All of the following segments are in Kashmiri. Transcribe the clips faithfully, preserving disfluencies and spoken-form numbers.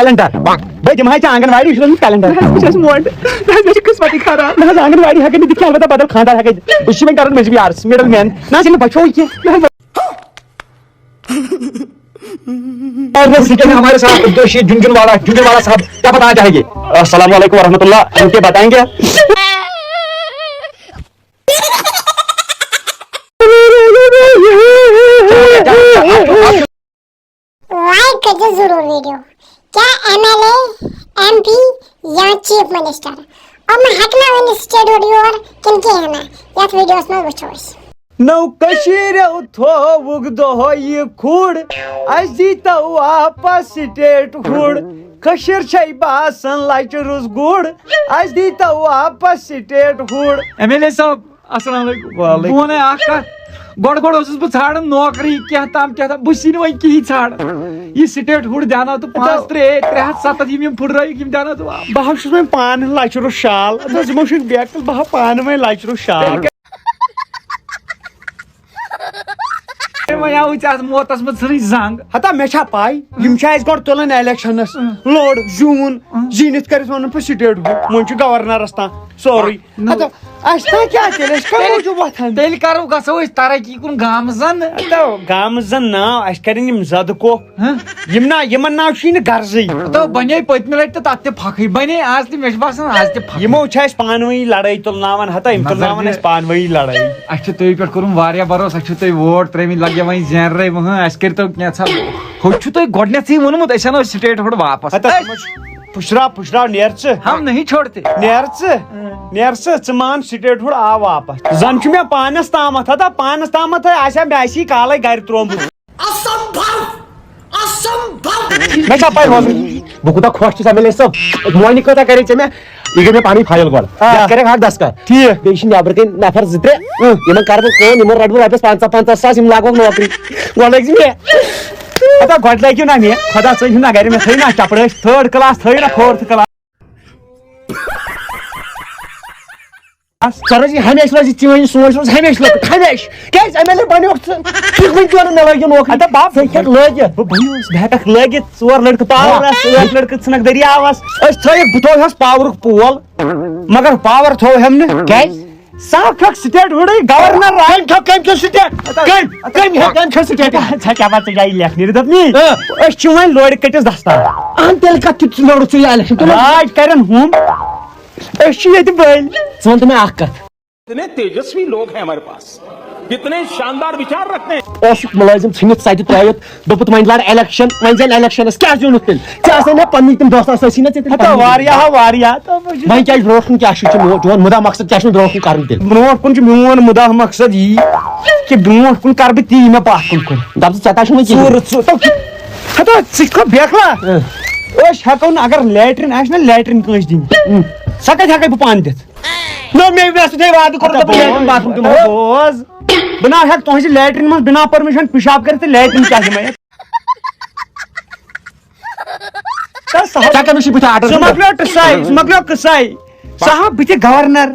کیلنڈر۔ بہٕ دِمہٕ ہا ژےٚ آنگن واڑی، یہِ چھُ روزمُت کیلنڈر۔ نہ حظ، بہٕ چھَس موٹہٕ۔ نہ حظ، مےٚ چھِ قٕسمَتٕے خراب۔ نہ حظ، آنگن واڑی ہٮ۪کَے نہٕ دِتھ کینٛہہ، البتہ بدل خانٛدار ہٮ۪کَے دِتھ۔ بہٕ چھُس وۄنۍ کَرُن، مےٚ چھِ یارَس مِڈل مین۔ نہ حظ، یہِ نہٕ بَچو یہِ کینٛہہ۔ اور وہ سیکنڈ ہمارے ساتھ عبدالرشید جھنجھن والا، جھنجھن والا صاحب کیا بتانا چاہیں گے؟ السلام علیکم ورحمۃ اللہ، ہم کیا بتائیں گے؟ لایک کٔرزِ ضروٗر ویڈیو۔ کیٛاہ M L A, M P یا چیف منسٹر یِم ہٮ۪کنا ؤنِتھ سٹیٹ ہُڈ یور کِنہٕ کِہیٖنۍ نہٕ؟ یَتھ ویڈیوَس منٛز وٕچھو أسۍ۔ نو کٔشیٖرٮ۪و تھووُکھ دۄہے یہِ کھُڑ، اَسہِ دیٖتو واپس سٹیٹ ہُڈ۔ کٔشیٖر چھے باسان لچہِ روٚس گُر، اَسہِ دیٖتو واپس statehood. M L A صٲب، السلام علیکم۔ وعلیکم۔ بہٕ وَنے اکھ کتھ، گۄڈٕ گۄڈٕ اوسُس بہٕ ژھانڈان نوکری کینٛہہ تام کینٛہہ تام، بہٕ چھُس نہٕ وۄنۍ کِہیٖنۍ ژھانڈان۔ یہِ سٹیٹ ہُڈ دیٛاناو تہٕ پانٛژھ ترٛےٚ، ترٛےٚ ہتھ ستتھ یِم یِم پھُٹرٲیِکھ، یِم دیٛاناو تہٕ واپس۔ بہٕ ہا چھُس وۄنۍ پانہٕ لچہِ روٚس شال، اَدٕ حظ یِمو چھُ بیکل، بہٕ ہا پانہٕ وۄنۍ لچہِ روٚس شال۔ وۄنۍ آوٕے ژےٚ اتھ موتس منٛز ژھٕنٕچ زنگ۔ ہتا مےٚ چھا پاے، یِم چھِ اَسہِ گۄڈٕ تُلان الیکشنس، لوٚڑ زیوٗن، زیٖنِتھ کٔرِتھ وَنان پتہٕ سٹیٹ ہُڈ، وۄنۍ چھُ گورنرس تام سورُے۔ نو۔ ہتا اَسہِ تام کیٛاہ تیٚلہِ؟ أسۍ کَمہِ موٗجوٗب وۄتھان؟ تیٚلہِ کرو، گژھو أسۍ ترقی کُن گامہٕ زن۔ ہتا گامہٕ زن ناو، اَسہِ کَرن یِم زدٕ کوٚپ۔ ہہ؟ یِم نا، یِمن ناو چھُے نہٕ غرضٕے۔ ہتو بنے پٔتمہِ لٹہِ تہٕ تتھ تہِ پھکھٕے، بنے آز تہِ، مےٚ چھُ باسان آز تہِ پھکھٕے۔ یِمو چھِ اَسہِ پانہٕ ؤنی لڑٲے تُلناوان، ہتا یِم نظر تُلناوان دِ۔ اَسہِ پانہٕ ؤنی لڑٲے۔ اَسہِ چھُ تُہۍ پٮ۪ٹھ کوٚرمُت واریاہ بھروسہٕ، اَسہِ چھُ تُہۍ ووٹ ترٲمٕتۍ، لگے وۄنۍ زینرے وۄنۍ، اَسہِ کٔرۍتو کینٛژھا۔ ہُہ چھُ تۄہہِ گۄڈٕنٮ۪تھٕے ووٚنمُت، أسۍ اَنو سٹیٹ ہُڈ واپس۔ ہتا ژٕ مہ چھُ-، پھُشراو، پھُشراو، نیر ژٕ۔ ہم نہیں چھوڑتے۔ نیر ژٕ، نیر ژٕ، ژٕ مان سٹیٹ ہُڈ آو واپس۔ زن چھُ مےٚ پانس تامتھ، ہتا پانس تامتھ آسہِ ہا مےٚ آسی کالے گرِ تروومُت۔ اسمبھو! اسمبھو! مےٚ چھا پَے روزُن؟ بہٕ کوٗتاہ خۄش چھُس ایم ایل اے صٲب۔ مۄہنی کۭژاہ کَرے ژےٚ مےٚ؟ یہِ گٔے مےٚ پَنٕنۍ فایِل گۄڈٕ۔ آ۔ یَتھ کَرَکھ اَکھ دستخط۔ ٹھیٖک۔ بیٚیہِ چھِ نٮ۪برٕ کَنۍ نفر زٕ ترٛےٚ۔ اۭں۔ یِمَن کَرٕ بہٕ کٲم، یِمَن رَٹہٕ بہٕ رۄپیَس پنٛژاہ پنٛژاہ ساس، یِم لاگوکھ نوکری۔ گۄڈٕ لٲگۍ زِ مےٚ۔ ہَتا گۄڈٕ لٲگِو نہ مےٚ۔ خۄدا ژٔلۍ ہُنٛد نہ گَرِ، مےٚ تھٲیِو نہ چپڑٲسۍ، تھٲڈ کلاس تھٲیِو نہ فورتھ کلاس۔ ژٕ روزِ ہمیشہِ روزِ چٲنۍ سونٛچ روزِ ہمیشہِ لۄکٕٹ، ہمیشہِ۔ کیٛازِ ایم ایل اے بنیوکھ ژٕ؟ ژٕ وٕنہِ تہِ وَنان مےٚ لٲگِو نوکری۔ اَدٕ بَب، ژٕ ہیٚکَکھ لٲگِتھ۔ بہٕ بَنیوس، بہٕ ہٮ۪کَکھ لٲگِتھ۔ ژور لٔڑکہٕ پاور آس، ٲٹھ لٔڑکہٕ ژھٕنَکھ دٔریاوَس۔ أسۍ تھٲیِکھ، بہٕ تھوہَس پاورُک پول، مگر پاور تھوو ہٮ۪م نہٕ۔ کیٛازِ؟ سُہ ہا کھیوٚکھ سٹیٹ ہُڈٕے، گورنر راے۔ کٔمۍ کھیوٚو، کٔمۍ کھیوٚو سٹیٹ؟ کٔمۍ؟ کٔمۍ کھیوٚو، کٔمۍ کھیوٚو سٹیٹ؟ ژےٚ کیٛاہ پَتہٕ ژےٚ جایہِ لیکھنہِ، دوٚپ نی؟ اۭں۔ أسۍ چھِ وۄنۍ لورِ کٔٹِس دَستار۔ اَہَن تیٚلہِ کَتھ کیُتھ ژٕ لوٚڑُتھ ژٕ یہِ election؟ تُلِو۔ راج کَرن ہُم۔ أسۍ چھِ ییٚتہِ بٔلۍ۔ ژٕ وَن تہٕ مےٚ اَکھ کَتھ۔ اتنے تیجسوی لوگ ہیں ہمارے پاس، کتنے شاندار وچار رکھتے ہیں۔ اوسُکھ مُلٲزِم ژھٕنِتھ سَتہِ ترٛٲوِتھ، دوٚپُتھ، "وۄنۍ لڑ election، وۄنۍ زینہِ electionس، کیٛاہ زیوٗنُتھ تیٚلہِ؟ ژےٚ آسے مےٚ پننُے تِم دوستہٕ، أسۍ ٲسی نہ ژےٚ تیٚلہِ ہتا پننُے۔" واریاہ، واریاہ۔ وۄنۍ کیٛازِ برونٛٹھ کُن کیٛاہ چھُے ژےٚ میون، چون مُدا مقصد کیٛاہ چھُ مےٚ برونٛٹھ کُن؟ چھُ میون مُدا مقصد یی کہِ برونٛٹھ کُن کر بہٕ تی مےٚ پتھ کُن کُن۔ دَپ ژٕ، ژےٚ تہِ چھُنہٕ وۄنۍ کِہیٖنۍ۔ ژوٗرٕ ژوٗ-، تَو کہِ-، ہتا ژٕ چھُکھ بیکلا۔ اۭں۔ أسۍ ہٮ۪کو نہٕ، اگر لیٹرِن آسہِ نہ، لیٹرِن کٲنٛسہِ دِنۍ، اۭں۔ سۄ کتہِ ہٮ۪کے بہٕ پانہٕ دِتھ؟ نہ، مےٚ مےٚ سۭتۍ ہے وعدٕ کوٚر، دوٚپُن، لیٹرِن باتھ روٗم دِمو۔ بوز، بہٕ نہ ہٮ۪کہٕ تُہٕنٛزِ لیٹرِن منٛز بِنا پٔرمِشن پِشاب کٔرِتھ تہٕ لیٹرِن کیٛاہ دِمے؟ تہٕ سُہ ژےٚ کَمِس چھُے بٕتھِ آرڈر ژٕ دیُن؟ مۄکلیو ٹٕسَے، ژٕ مۄکلیو قٕصَے۔ سُہ ہا بٕتھِ گورنر۔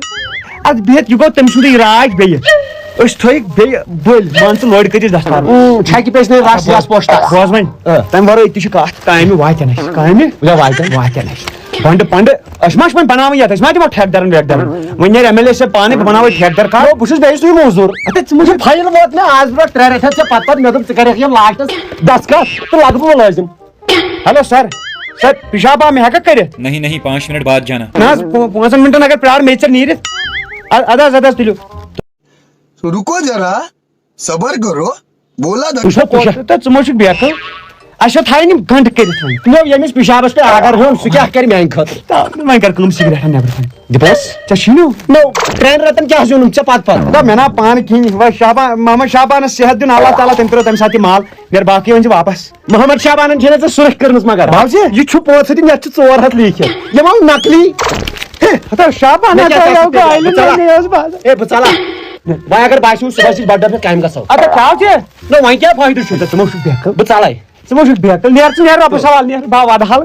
اَدٕ بِہِتھ، یہِ گوٚو تٔمۍ سُنٛدُے راج بیٚیہِ۔ أسۍ تھٲیِکھ بیٚیہِ بٔلۍ، مان ژٕ، لورِ کٔٹِس دَستار۔ اۭں، چھَکہِ پیٚژھنَے رَس، رَس پوشتَس۔ بوز وۄنۍ، اۭں۔ تَمہِ وَرٲے تہِ چھِ کَتھ، کامہِ واتن اَسہِ۔ کامہِ؟ وۄنۍ واتن۔ واتن اَسہِ۔ پنڈٕ پنڈٕ، أسۍ ما چھِ وۄنۍ بناوٕنۍ یتھ، أسۍ ما دِمو ٹھیکہٕ دارن ویکہٕ دارن؟ وۄنۍ نیرِ ایم ایل اے صٲب پانے، بہٕ بناوٕ ٹھیکہٕ دار کار۔ نو، بہٕ چھُس بیٚیِس تُہۍ موٚزوٗر۔ اَدٕ ژٕ مےٚ چھُ فایل ووت مےٚ آز برونٛٹھ ترٛےٚ رٮ۪تھ، ژےٚ پتہٕ پتہٕ مےٚ دوٚپ ژٕ کرکھ یِم لاسٹس دستخط تہٕ لگہٕ بہٕ مُلٲزِم۔ ہیلو سر، سر، پِشاب آ مےٚ ہٮ۪ککھ کٔرِتھ؟ نہیں نہیں، پانچ منٹ بعد جانا۔ نہ حظ، پو-، پانٛژن منٹن اگر پیار مےٚ ژےٚ نیٖرِتھ۔ ا-، ادٕ حظ، ادٕ حظ، تُلِو۔ تو رکو ذرا، صبر کرو، بولا دھکا۔ وٕچھ حظ، وٕچھ حظ۔ تہٕ ژٕ ما چھُکھ بیکھٕ؟ اَسہِ چھا تھاوٕنۍ یِم گنٛڈٕ کٔرِتھ وۄنۍ؟ تِمو ییٚمِس پِشابَس پٮ۪ٹھ آگر ہیوٚن، سُہ کیٛاہ کَرِ میٛانہِ خٲطرٕ؟ تہٕ وۄنۍ کَر کٲم، سِگریٹ اَن نٮ۪برٕ کَنہِ۔ دِپوس؟ ژےٚ چھُے نہٕ؟ نو، ترٛٮ۪ن رٮ۪تَن کیٛاہ زیوٗنُم ژےٚ پَتہٕ پَتہٕ؟ نہ، مےٚ نا پانہٕ کِہیٖنۍ۔ وۄنۍ شابان، محمد شابانَس صحت دیُن اللہ تعالیٰ، تٔمۍ ترٛٲو تَمہِ ساتہٕ یہِ مال۔ مےٚ باقٕے وۄنۍ چھِ واپَس۔ محمد شابانَن چھِنہ ژےٚ سُرخ کٔرمٕژ مگر؟ بابجی، یہِ چھُ پوٚز، سۭتۍ مےٚ چھِ ژور ہَتھ لیٖکھِتھ۔ یِم آو نقلی۔ ہے، ہتا شابان، مےٚ کیٛاہ ہتا یہِ آو ژےٚ سۭتۍ؟ گایلہِ بہٕ ژَلہٕ۔ نَے، مےٚ ٲس باسان۔ ہے، بہٕ ژَلہٕ۔ وۄنۍ اگر باسیو صُبحَس یِتھ بَڑِ دۄہ پٮ۪ٹھ کامہِ گژھو۔ اَدٕ کیٛاہ حظ یہِ؟ نہ، وۄنۍ کیٛاہ فٲیدٕ چھُ؟ ژٕ مہ چھُکھ بیکھٕ۔ بہٕ ژَلَے۔ ژٕ مہ چھُکھ بیکھٕ۔ نیر ژٕ، نیر رۄبَس حوالہٕ، نیر۔ بہٕ وَدٕ حال۔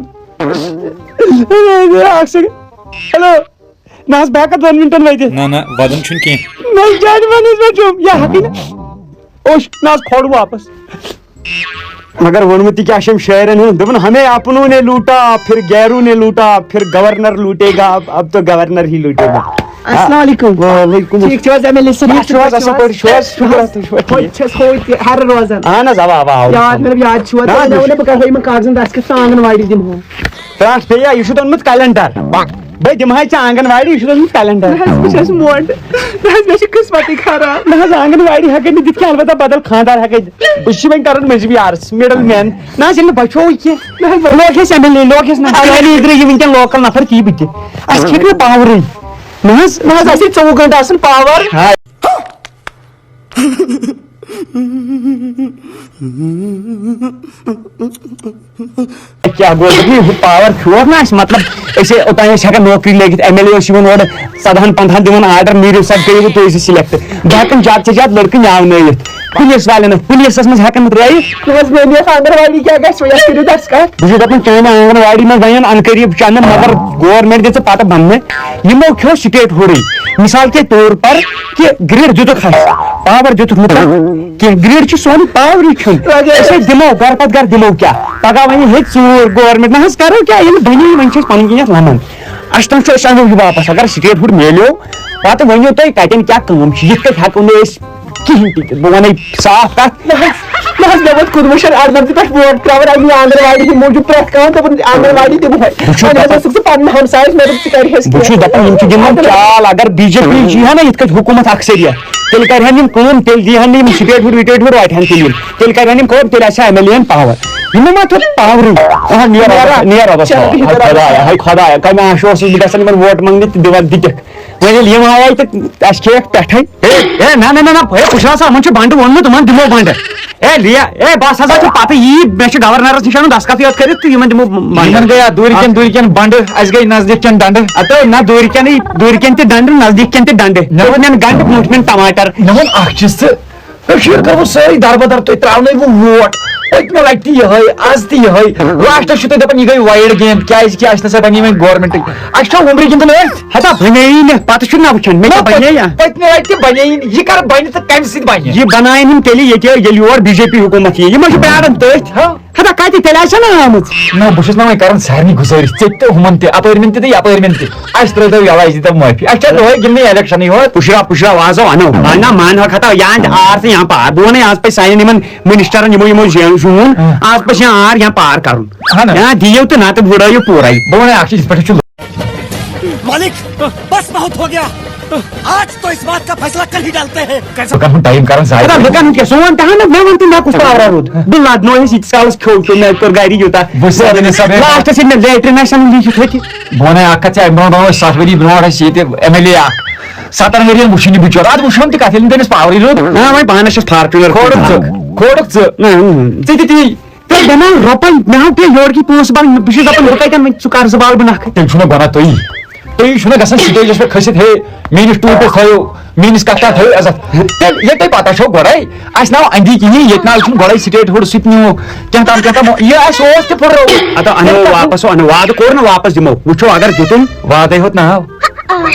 اَکھ سیکنڈ۔ ہیلو۔ نہ حظ، بہٕ ہٮ۪کہٕ دۄن مِنٹَن وٲتِتھ۔ نہ، نہ، وَدُن چھُنہٕ کینٛہہ۔ نہ، جانہِ وَن حظ مےٚ جوٚم۔ یا ہٮ۪کٕے نہٕ۔ اوٚش، نہ حظ، کھوڑ واپَس۔ مگر ووٚنمُت تہِ کیٛاہ چھِ أمۍ شٲعرن ہُنٛد؟ دوٚپُن، ہمیں اپنوں نے لوٹا، پھر غیروں نے لوٹا، پھر گورنر لوٹے گا، اب اب تو گورنر ہی لوٹے گا۔ السلام علیکم۔ وعلیکم السلام۔ ٹھیک چھِو حظ، ایم ایل اے صٲب؟ بس چھِو حظ، اصٕل پٲٹھۍ چھِو حظ؟ شُکر حظ، تُہۍ چھِو حظ ٹھیٖک؟ چھَس ہوٚتہِ ہَرٕ روزان۔ اہن حظ، اوا، اوا، آو۔ یاد، مےٚ دوٚپ، یاد چھُوا؟ نہ، تۄہہِ مےٚ ووٚن، بہٕ کَرٕ ہا یِمَن کاغذَن دَستخط تہٕ آنٛگَن واڑی دِمہٕ ہو۔ ترٛٹھ پیٚیہِ، یہِ چھُ اوٚنمُت کیلنڈر۔ بہٕ دِمہٕ ہا ژےٚ آنٛگَن واڑی، یہِ چھُ اوٚنمُت کیلنڈر۔ نہ حظ، بہٕ چھَس موٹ۔ نہ حظ، مےٚ چھِ قٕسمَتٕے خراب۔ نہ حظ، آنٛگَن واڑی ہٮ۪کَے نہٕ دِتھ کینٛہہ، البتہ بدل خانٛدار ہٮ۪کَے دِتھ۔ بہٕ چھُس وۄنۍ کَرُن مٔنٛزِم یارَس، مِڈل مین۔ نہ حظ، ییٚلہِ نہٕ بچو کینٛہہ۔ نہ حظ، لوکھ اَسہِ ایم ایل اے، لوکھ اَسہِ نہ، اَسہِ اَسہِ اَسہِ اَسہِ اَسہِ اَسہِ ژوٚوُہ گٲنٛٹہٕ آسان پاور۔ کیٛاہ گوٚو؟ دوٚپمَے، ہُہ پاور پھیوٗر نہ اَسہِ، مطلب، أسۍ اوٚتام ٲسۍ ہٮ۪کان نوکری لٲگِتھ، ایم ایل اے اوس یِوان اورٕ ژۄدہَن پنٛدہَن دِوان آرڈر، نیٖرِو سا، کٔرِو تُہۍ زٕ سِلیکٹ۔ بہٕ ہٮ۪کَن زیادٕ سے زیادٕ لٔڑکہٕ ناونٲوِتھ۔ پُلیٖس والٮ۪ن، پُلیٖسَس منٛز ہٮ۪کَن ترٛٲوِتھ۔ نہ حظ، مےٚ ٲس آنٛگَن واڑی کیٛاہ گژھِ وۄنۍ، اَتھ کٔرِو دَستخط۔ بہٕ چھُس دَپان، چانہِ آنٛگَن واڑی منٛز بَنَن اَنہٕ قریٖب چَنٛدٕ، مگر گورمٮ۪نٛٹ دِ ژٕ پَتہٕ بَننہٕ۔ یِمو کھیوٚو سٹیٹ ہُڈٕے۔ مثال کے طور پر کہِ گرٛیڈ دِتُکھ اَسہِ، پاور دِتُکھ نہٕ تَتھ کینٛہہ۔ گرٛیڈ چھُ سورُے پاورٕے کھیوٚن۔ اَسہِ ہے دِمو، گَرٕ پَتہٕ گَرٕ دِمو کیٛاہ؟ پَگاہ وَنہِ ہے ژوٗر گورمٮ۪نٛٹ، نہ حظ کَرو کیٛاہ، ییٚلہِ بَنے، وۄنۍ چھِ أسۍ پَنٕنۍ کِنۍ اَتھ لَمان۔ اَسہِ تام چھُ، أسۍ اَنو یہِ واپَس۔ اگر سٹیٹ ہُڈ میلیو، پَتہٕ ؤنِو تُہۍ کَتٮ۪ن کیٛاہ کٲم چھِ، یِتھ کٔنۍ ہٮ۪کو نہٕ أسۍ کِہیٖنۍ تہِ۔ بہٕ وَنَے صاف کَتھ۔ نہ حظ، نہ حظ، مےٚ ووت کُنوُہ شیٚتھ اَرنَمتھ پٮ۪ٹھ ووٹ ترٛاوان اَمی آنٛگَن واڑی ہِنٛدۍ موٗجوٗب پرٛٮ۪تھ کانٛہہ دَپان، آنٛگَن واڑی دِمہوے۔ وٕچھِو وۄنۍ حظ دَپان، اوسُکھ ژٕ پَنُن ہمسایَس، مےٚ دوٚپ، ژٕ کَرِ ہے بہٕ چھُس کینٛہہ۔ دَپان، یِم چھِ گِنٛدان چال۔ اگر بی جے پی یی ہا نہ یِتھ کٔنۍ حکوٗمت اَکثریت، تیٚلہِ کَرِہَن یِم کٲم، تیٚلہِ دیٖہَن نہٕ یِم سٹیٹ ہُڈ وِٹیٹ ہُڈ، رَٹِہَن تیٚلہِ یِم۔ تیٚلہِ کَرِہَن یِم کٲم، تیٚلہِ آسہِ ہا ایم ایل اے یَن پاور۔ یِمو ما تھوٚو پاورٕے؟ آ، نیر رۄبَس، نیر رۄبَس حوالہٕ۔ ہاے خۄدایا، ہاے خۄدایا، کَمہِ آشہِ اوسُس بہٕ گژھان یِمَن ووٹ منٛگنہِ تہٕ دِوان دِتِکھ۔ وۄنۍ ییٚلہِ یِم آیے تہٕ اَسہِ کھیٚیَکھ پٮ۪ٹھَے۔ ہے، ہے، نہ، نہ، نہ، نہ، ہے، وٕچھ حظ، یِمَن چھُ بَنٛڈٕ ووٚنمُت، تِمَن دِمو بَنٛڈٕ۔ ہے، لیا، ہے، بَس ہسا چھُ پَتہٕ یی، مےٚ چھُ گورنرَس نِش اَنُن دستخط یوت کٔرِتھ تہٕ یِمَن دِمو بَنٛڈٕ۔ یِمَن گٔے اَتھ دوٗرِ کٮ۪ن، دوٗرِ کٮ۪ن بَنٛڈٕ، اَسہِ گٔے نزدیٖک کٮ۪ن ڈَنٛڈٕ۔ ہَتو، نہ دوٗرِ کٮ۪نٕے، دوٗرِ کٮ۪ن تہِ ڈَنٛڈٕ، نزدیٖک کٮ۪ن تہِ ڈَنٛڈٕ۔ مےٚ ووٚن یَن گَنٛڈٕ، برٛونٛٹھۍ مٮ۪ن ٹماٹر۔ مےٚ ووٚن، اَکھ چیٖز تہٕ کٔشیٖر کٔروٕ سٲرٕے دربدر، تُہۍ ترٛاونٲوٕ ووٹ۔ پٔتمہِ لٹہِ تہِ یِہوٚے، از تہِ یِہوٚے۔ لاسٹس چھُ تُہۍ دَپان، یہِ گٔے وایِڈ گیم، کیٛازِ کہِ اَسہِ نہ سا بَنے وۄنۍ گورمٮ۪نٹٕے۔ اَسہِ چھا وُمرِ گِنٛدُن أتھۍ؟ ہتا بَنے یی نہٕ، پَتہٕ چھُ نہ وٕچھان، مےٚ کیٛاہ نہ، بَنے پٔت-، یا؟ پٔتمہِ لٹہِ تہِ بَنے یی نہٕ۔ یہِ کَر بَنہِ تہٕ کَمہِ سۭتۍ بَنہِ؟ یہِ بَنایَن یِم تیٚلہِ ییٚتہِ، ییٚلہِ یور بی جے پی حکوٗمت یِیہِ۔ یِم حظ چھِ پیاران تٔتھۍ۔ ہاں۔ ہتا کَتہِ تیٚلہِ آسہِ ہا نہٕ آمٕژ۔ نہ، بہٕ چھُس نہ وۄنۍ کران سارنٕے گُزٲرِش، ژےٚ تہِ تہٕ ہُمن تہِ، اَپٲرۍ مٮ۪ن تہِ تہٕ یَپٲرۍ مٮ۪ن تہِ۔ اَسہِ ترٛٲوۍتو یَلہٕ، اَسہِ دیٖتو معٲفی۔ اَسہِ چھا دۄہَے گِنٛدنٕے اِلیکشَنٕے یوت؟ پُشرا، پُشرا، وازو اَنو۔ اَنہ مان ہا کھتا، یا آر تہٕ یا پار۔ بہٕ وَنَے آز پَزِ سانٮ۪ن یِمَن منسٹرن، یِمو، یِمو زیوٗن، ہاں۔ آز پَزِ یا آر یا پار کَرُن۔ اَہَن حظ۔ یا دِیِو تہٕ نَتہٕ وُڈٲیِو پوٗرَے۔ بہٕ وَنَے اَکھ چیٖز، یِتھ پٲٹھۍ چھُ مالک، بس بہت ہو گیا۔ آج تو اس بات کا فیصلہ کر ہی ڈالتے ہیں۔ لُکن ہُنٛد ٹایم کران ضایع۔ اَدا لُکن ہُنٛد کیٛاہ؟ سون تہِ ہن نہٕ، مےٚ وَن تہٕ مےٚ کُس پاورا روٗد؟ بہٕ لَدنووُس ییٖتِس کالَس کھیوٚو کھیوٚو، مےٚ کوٚر گرِ یوٗتاہ۔ بہٕ چھُس دَپان، یہِ سب لاسٹَس ییٚلہِ مےٚ لیٹرین آسہِ اَنُن لیٖکھِتھ ہوٚتہِ۔ بہٕ وَنَے اَکھ کَتھ ژےٚ، اَمہِ برونٛٹھ برونٛٹھ ٲسۍ سَتھ ؤری برونٛٹھ اَسہِ ییٚتہِ ایم ایل اے اَکھ۔ سَتَن ؤرِیَن وٕچھُن یہِ بِچور۔ اَدٕ وٕچھون تہِ کَتھ، ییٚلہِ نہٕ تٔمِس پاورٕے روٗد۔ نہ، وۄنۍ پانَس چھَس فارچوٗنَر کھوڑُک ژٕ، کھوڑُک ژٕ۔ نہ، اۭں۔ ژٕ تہِ تی۔ تیٚلہِ بَناو رۄپَے، مےٚ ہاو کینٛہہ یورٕ کی پونٛسہٕ بَنان، بہٕ چھُس دَپان، بہٕ کَتٮ۪ن وۄنۍ ژٕ کَر زٕ بال بہٕ نَکھٕ؟ تیٚلہِ چھُو نہ گۄناہ تُہی۔ تُہی چھُو نہ گژھان سٹیجَس پٮ۪ٹھ کھٔسِتھ، ہے، میٛٲنِس ٹوٗپِس تھٲیِو، میٛٲنِس کَتھ تھٲیِو عزت۔ تیٚلہِ ییٚلہِ تۄہہِ پَتہ چھو گۄڈَے، اَسہِ ناو اَندی کِہیٖنۍ، ییٚتہِ ناو چھُنہٕ گۄڈَے سٹیٹ ہُڈ سُہ تہِ نیوٗکھ، کینٛہہ تام، کینٛہہ تام، یہِ اَسہِ اوس تہِ پھُٹرٲومُت۔ اَدٕ اَنو تیٚلہِ واپَس، اَنو وعدٕ کوٚر نہ واپَس دِمو، وٕچھو اگر دیُتُن۔ وعدَے ہوت نہ ہاو۔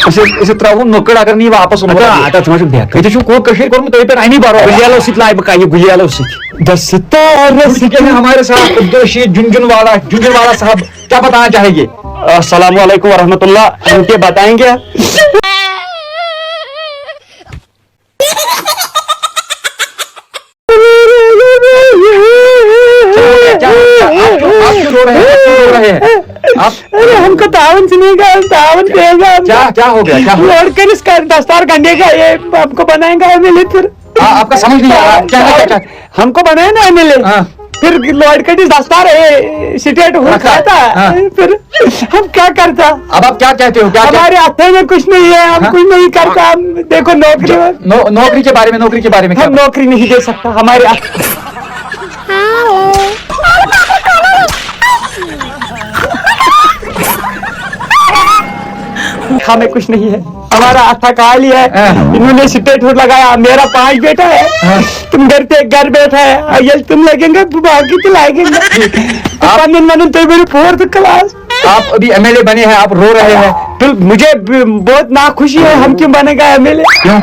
أسۍ، أسۍ ترٛاوون نٔکٕر اگر نہٕ یہِ واپَس اوٚنمُت۔ اَدٕ، اَدٕ، ژٕ ما چھُکھ بیٚہہ۔ ییٚتہِ چھُو کوٚر کٔشیٖرِ کوٚرمُت تُہۍ پٮ۪ٹھ اَمی بھروسہٕ۔ گُلیلو سۭتۍ لاگہِ بہٕ کَنہِ، گُلیلو سۭتۍ۔ دَس ستارس۔ کیا ہمارے ساتھ عبدالرشید جھنجھن والا، جھنجھن والا صاحب کیا بتانا چاہے گے؟ السلام علیکم ورحمۃ اللہ، ہم کیا بتائیں گے؟ کیا ہو گیا؟ کیا ہو گیا؟ آپ کیوں، آپ کیوں رو رہے ہیں؟ آپ کیوں رو رہے ہیں؟ آپ ارے، ہم کو تعاون سے نہیں کہا، تعاون دے گا ہم کیا، کو۔ کیا ہو گیا؟ کیا ہو گیا؟ لڑکے اس کا دستار گنڈے گا، یہ ہم کو بنائیں گا ایم ایل اے پھر۔ آ-، آپ کا سمجھ نہیں آ رہا، کیا ہے، کیا، کیا؟ ہم کو بنایا نا ایم ایل اے۔ ہاں۔ پھر لڑکے اس دستار، اے، سٹیٹ ہو رکھا۔ کھاتا۔ ہاں۔ پھر ہم کیا کرتا؟ اب آپ کیا کہتے ہو؟ کیا، کیا؟ ہمارے ہاتھوں میں کچھ نہیں ہے، ہم ہاں۔ کچھ نہیں کرتا، ہاں۔ ہم دیکھو نوکری جو، نو-، نوکری کے بارے میں، نوکری کے بارے میں کیا؟ ہم نوکری نہیں دے سکتا، ہمارے ہاتھ ہمیں کچھ نہیں ہے، ہمارا ہاتھ خالی ہے۔ ہاں۔ انہوں نے سٹیٹ ہڈ لگایا، میرا پانچ بیٹا ہے، ہاں۔ تم گھر پہ گھر بیٹھا ہے، اور یہ تم لگیں گے، باقی تو لگیں گے۔ آپ پندن ونن تُہۍ بٔرِو فورتھ کلاس۔ آپ ابھی ایم ایل اے بنے ہیں، آپ رو رہے ہیں۔ तो मुझे ब- बहुत नाखुशी है, हम क्यों बनेगा एमएलए? क्यों?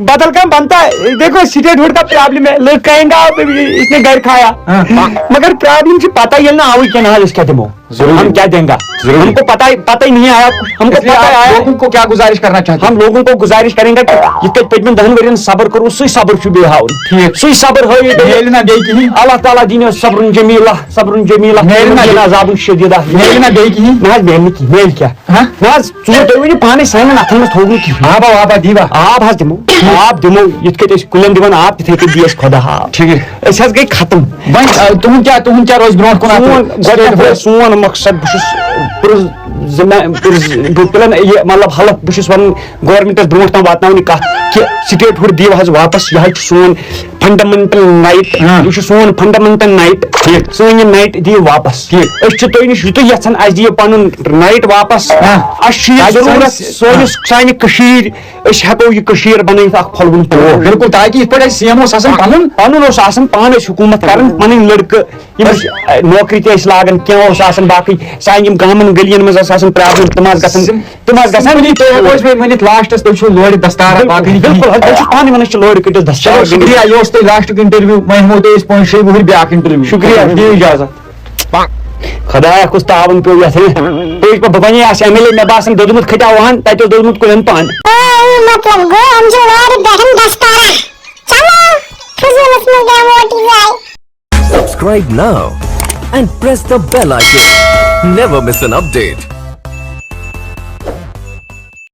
बदल का बनता है। देखो, स्टेटहुड का प्रॉब्लम है, लोग कहेंगे आप, इसने घर खाया। हाँ। मगर प्रॉब्लम से पता ही है ना, आओ क्या ना, इसका दिमो। जरूरी। हम क्या देंगे? जरूरी। हमको पता ही पता ही नहीं है आपको। हमको इसलिए पता आप है। लोगों को क्या गुजारिश करना चाहते हम लोगों को गुजारिश करेंगे कि इतने पचपन दहन वरियन सबर करो, सुई सबर छु बेहाउन। ठीक। सुई सबर हो ये। میلہِ نا بیٚیہِ کِہیٖنۍ؟ اللہ تعالیٰ دِنو صبر جمیلہ، صبر جمیلہ۔ میلہِ نا بیٚیہِ؟ عذاب شدیدہ۔ میلہِ نا بیٚیہِ کِہیٖنۍ؟ نہ حظ، میلہِ نہٕ کِہیٖنۍ، میلہِ کیٛاہ؟ ہاں؟ نہ حظ، ژوٗر تُہۍ ؤنِو پانے، سانٮ۪ن اَتھن منٛز تھوٚو نہٕ کِہیٖنۍ۔ آبا وابا دیٖوا؟ آب حظ دِمو، آب دِمو، یِتھ کٲٹھۍ أسۍ کُلٮ۪ن دِوان آب، تِتھے کٔنۍ دِیہِ اَسہِ خۄدا آب۔ ٹھیٖک۔ أسۍ حظ گٔے ختم۔ وۄنۍ، آ، تُہُنٛد کیٛاہ، تُہُنٛد کیٛاہ روزِ برونٛٹھ کُن اَتھ سون گۄڈٕنٮ۪تھ سٹیٹ روزِ سون مقصد، بہٕ چھُس پُرز ذمہ، پُرز، بہٕ تُلن یہِ مطلب حلف، بہٕ چھُس وَنان گورمنٹَس برونٛٹھ تام واتناوُن یہِ کَتھ کہِ سٹیٹہُڈ دِیِو حظ واپَس، یہِ حظ چھُ سون فنڈامنٹل رائٹ، ہاں۔ یہِ چھُ سون فنڈامنٹل رائٹ، ٹھیٖک۔ سٲنۍ یہِ رائٹ دِیِو واپَس۔ ٹھیٖک۔ أسۍ چھِ تۄہہِ نِش یہِ تُہۍ یَژھان اَسہِ دِیِو پَنُن رائٹ واپَس، ہاں۔ اَسہِ چھُ یہِ اَسہِ چھُ ضروٗرت سٲنِس سٲنِس سانہِ کٔشیٖرِ، أسۍ ہٮ۪کو یہِ کٔشیٖر بَنٲیِتھ اَکھ پھۄلوُن پوو۔ بِلکُل، تاکہِ یِتھ پٲٹھۍ اَسہِ سی ایم اوس آسان پَنُن۔ پَنُن اوس آسان پانہٕ ٲسۍ حکوٗمت کَران، پَنٕنۍ لٔڑکہٕ یِم ٲسۍ، اَ، نوکری تہِ ٲسۍ لاگان، کینٛہہ اوس آسان باقٕے سانہِ یِم گامَن گٔلیَن منٛز ٲس آسان پرابلم، تِم آسہٕ گژھان، تِم آسہٕ گژھان۔ سِمپلی تُہۍ ہٮ۪کو أسۍ وۄنۍ ؤنِتھ لاسٹَس تُہۍ چھِو لورِ دَستار، باقٕے نہٕ بِلکُل، کِہیٖنۍ۔ حظ، تُہۍ چھِو پانہٕ وَنان، أسۍ چھِ لورِ کٔٹِس دَستار۔ چلو شُکریہ، یہِ اوس تۄہہِ لاسٹ انٹرویو، وۄنۍ ہٮ۪مو تۄہہِ أسۍ پانٛژِ شیٚیہِ وُہٕرۍ بیٛاکھ انٹرویو۔ شُکریہ۔ دِیِو اِجازت۔ خۄدایا، کُس تعاوُن پیوٚو یَتھ۔ پٔزۍ پٲٹھۍ بہٕ بَنے آسہٕ ایم ایل اے، مےٚ باسان دوٚدمُت کھٔتیٛاوہَن، تَتہِ اوس دوٚدمُت کُلٮ۪ن پَن۔ او مطلب گوٚو، یِم چھِ لورِ بہن دَستار۔ چلو، فضوٗلَس منٛز گٔے موٹی ضایع۔ Subscribe now and press the bell icon. Never miss an update.